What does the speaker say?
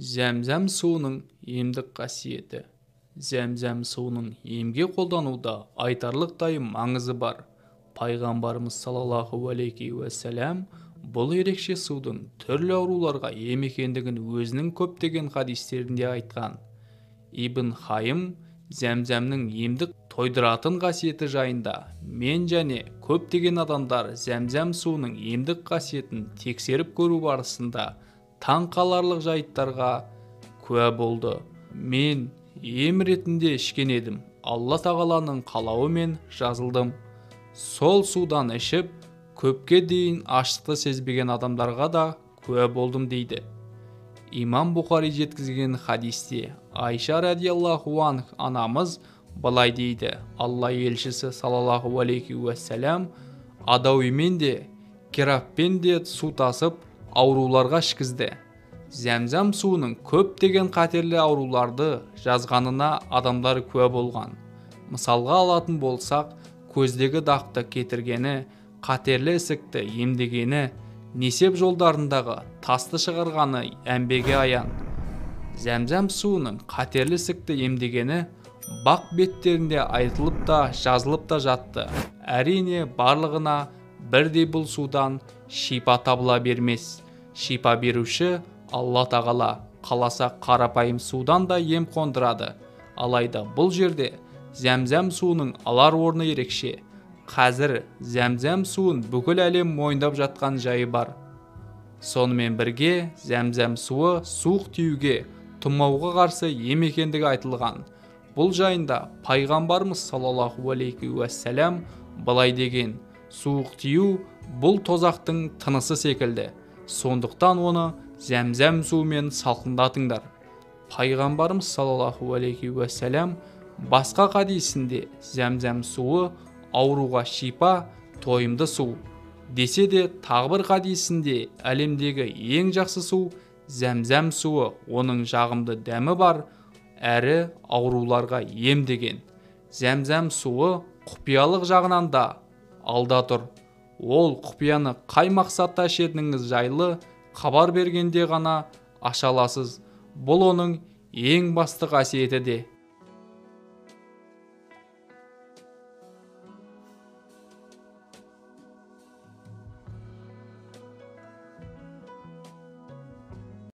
Зәмзәм суының емдік қасиеті. Зәмзәм суының емге қолдануда айтарлықтай маңызы бар. Пайғамбарымыз саллаллаху алейхи уассалам бұл ерекше судың түрлі ауруларға ем екендігін өзінің көптеген хадистерінде айтқан. Ибн Хайым зәмзәмнің емдік тойдыратын қасиеті жайында: мен және көптеген адамдар зәмзәм суының емдік қасиетін тексеріп көру барысында таң қаларлық жайттарға куә болды. Мен ем ретінде ішкен едім. Алла тағаланың қалауымен жазылдым. Сол судан ішіп, көпке дейін аштықты сезбеген адамдарға да куә болдым, дейді. Имам Бұхари жеткізген хадисте Айша радиаллаху анх анамыз былай дейді: Алла елшісі саллаллаху алейхи уассалам адауимен де, кераппен де су тасып, ауруларға ішкізді. Зәмзәм суының көптеген қатерлі ауруларды жазғанына адамдар куә болған. Мысалға алатын болсақ, көздегі дақты кетіргені, қатерлі ісікті емдегені, несеп жолдарындағы тасты шығарғаны әмбеге аян. Зәмзәм суының қатерлі ісікті емдегені бақ беттерінде айтылып та, жазылып та жатты. Әрине, барлығына бірдей бұл судан шипа табыла бермес. Шипа беруші Алла тағала, қаласа қарапайым судан да ем қондырады. Алайда бұл жерде зәмзәм суының алар орны ерекше. Қазір зәмзәм суын бүкіл әлем мойындап жатқан жайы бар. Сонымен бірге зәмзәм суы суық тиюге, тұмауға қарсы ем екендігі айтылған. Бұл жайында пайғамбарымыз саллаллаху алейхи уассалам былай деген: суық тию бұл тозақтың тынысы секілді. Сондықтан оны зәмзәм суымен салқындатыңдар. Пайғамбарымыз саллаллаху алейхи уассалам басқа хадисінде зәмзәм суы ауруға шипа, тойымды су десе де, тағы бір хадисінде әлемдегі ең жақсы су зәмзәм суы, оның жағымды дәмі бар, әрі ауруларға ем деген. Зәмзәм суы құпиялық жағынан да алда тұр. Ол құпияны қай мақсатта ішетініңіз жайлы хабар бергенде ғана аша аласыз. Бұл оның ең басты қасиеті де.